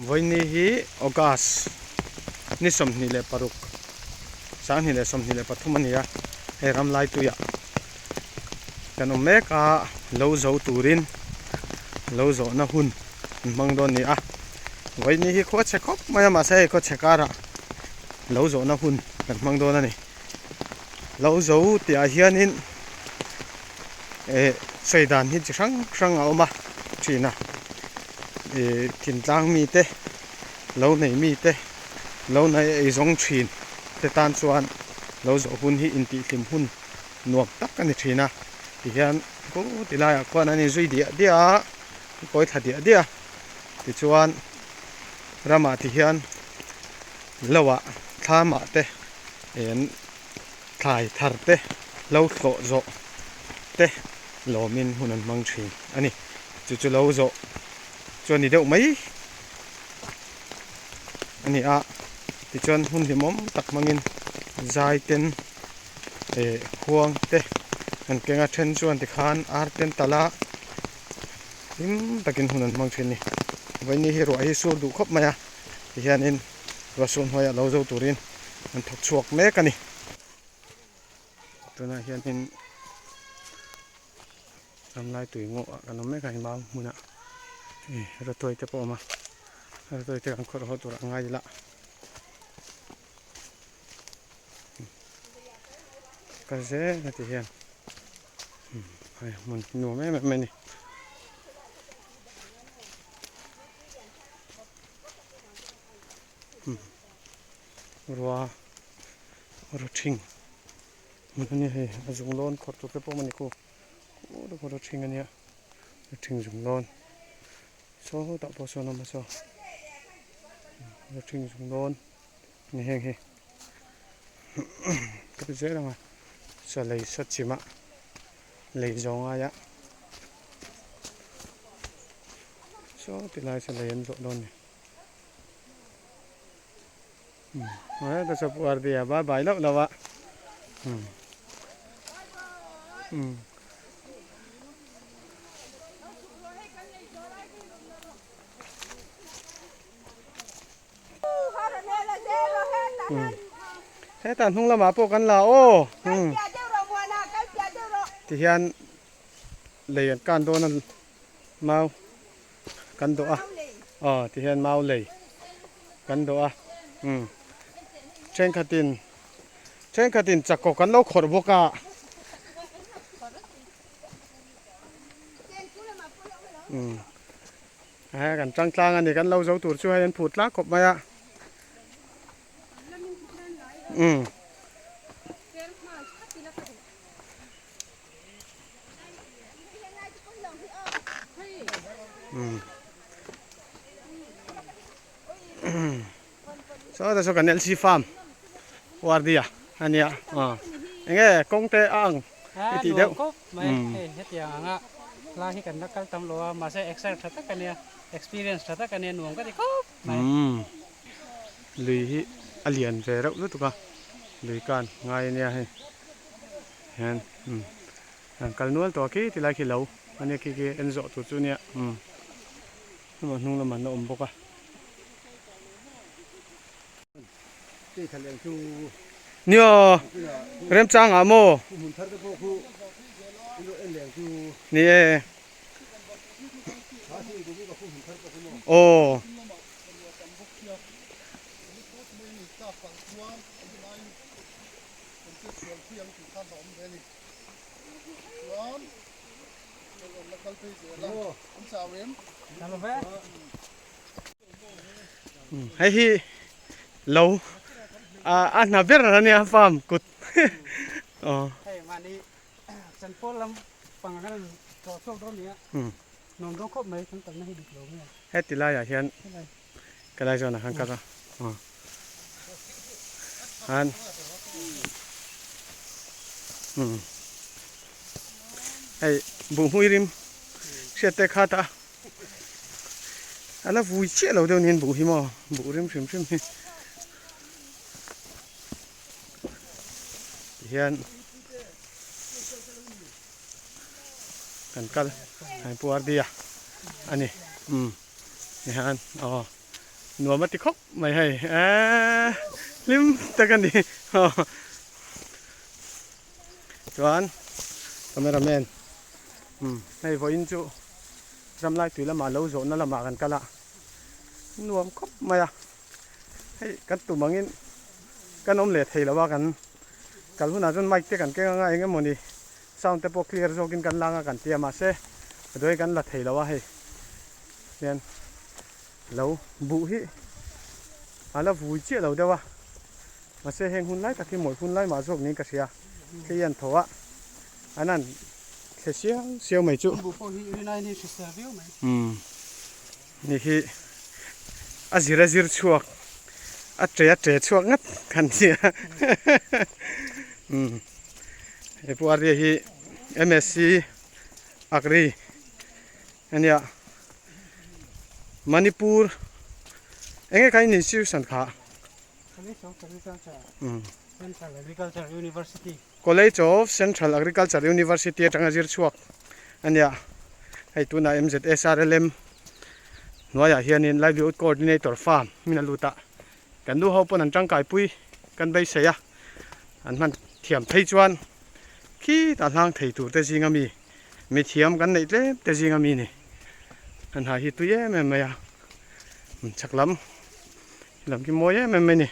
Vawiini hi August ni 26, 2023 a ni a, hei ramlai tuiah kan awm mek a, lo zo turin lo zawhna hun an hmang dawn a ni a. Vawiini hi khua chhe khawp mai a, mahse hei khua chhe karah lo zawhna hun kan hmang dawn a ni. Lo zo tihah hianin eh sawi dan hi chi hrang hrang a awm a thin a ih thintlang mite lo nei mite lo nei ei zawng thin te tan chuan lo zawh hun hi intihhlim hun nuam tak a ni thin a tihian khu ti laiah khuan an inzui diah diah a an kawi thla diah diah a tichuan ramah tihian lo ah thlam ah te ih an thlai thar te lo thlawh zawh te lawmin hun an hmang thin a ni. Chu chu lo zawh chu a ni deuh mai a ni a, tichuan hun hlimawm tak hmangin zai ten eh khuang te an keng a, then chuan tikhan ar ten talh a hlim takin hun an hmang thin a ni. Vawiini hi ruah hi sur duh khawp mai a tihianin ruah sur hnuaiah lo zo turin an thawk chhuak mek a ni. Tunah hianin ramlai tui ngawh ah kan awm mek a hei mau hmunah ih rawtuai te pawh a awm a rawtuai te kan khawrh haw tur a ngai ila kal zel a ti hian hei hmun nuam em em mai a ni. Rua ru ṭhing hmun a nia hei a zung lawn khawrh tur te pawh a ni khu khu ru ṭhing a nia ru ṭhing zung lawn saw tah pawh sawn a awm a saw ru ṭhing zung lawn a ni heng hi ka ti zel ang a chaw lei sat chim a lei zawng aia saw ti lai saw lei an zawh dawn a ni. Heta chu puar bia bai bai loh loh a hetah hnung lamah pawh kan la aw tihian lei an kan dawn a mau. Kan dawh a aw ti hian mau lei kan dawh a umm thenkhatin thenkhatin chakawk an lo khawrh bawk a. Umm he kan tang tlang a ni kan lo zo tur chu hei an phut tlang khawp mai a umm. Saw ta saw kan LC farm Wardia ania aw enge kawng te a ang i tih deuh mai hei hetiang anga hla hi kan la kal tam lo a mahse exer tha tak ania experience tha tak ania nuam ka ti khawp mai. Lui hi a lian ve reuh lutuk a lui kan ngai ania hei. Hian umm an kal nual tawh a khi ti lai khi lo ania khi khi en zawh tur chu ania umm hema hnung lamah an la awm bawk a. Nia remchang ah maw ni e aw. Hei hi lo a hna ber a nia farm kut aw. Hei mahni chanpawl lam pang kan tlawh chhuak dawn nia nuam dawn khawp mai kan kalna hi dik lo nge. Heti laiah hian Ka lai zawnah khan kal a aw han umm hei buhmui rim hriat te kha ta a la vui chiah lo deuh niin buh hi maw buh rim hrim hrim hi tihian kan kal hei puar dia a ni umm. Nihan aw. Nuam a ti khawp mai hei eee hlim tak a ni chuan camera man umm hei vawiin chu ramlai tui lamah lo zawhna lamah kan kal a nuam khawp mai a hei kan tum angin kan awm leh thei lo a kan kal hunah chuan mic te kan keng anga eng emawni sound te pawh clear zawkin kan la anga kan ti a mahse ruai kan la thei lo a hei hian. Lo buh hi a la vui chiah lo deuh a, mahse heng hun lai tak hi mawi hun lai mah zawk niin ka hria, thli an thaw a, an han thle siau siau mai chu. Buh pawh hi rinaiin hi hrisel viau mai. Umm ni hi a zir a zir chhuak a che a che chhuak ngat kan nia umm he pu Arya hi MSc Agri ania Manipur enge kha in institution kha College of Agriculture Central Agriculture University College of Central Agriculture University atanga zir chhuak ania hei tunah MZSRLM hnuaiah hianin Livelihood Coordinator Farm min a lut a kan nu ho pawn an tangkai pui kan beisei a an hman thiam phei chuan khitah hlang thei tur te zinga mi Mithiam kan neih tlem te zinga mi ni. An ha hi tui em em mai a. Chak lam lam khi mawi em em mai ni.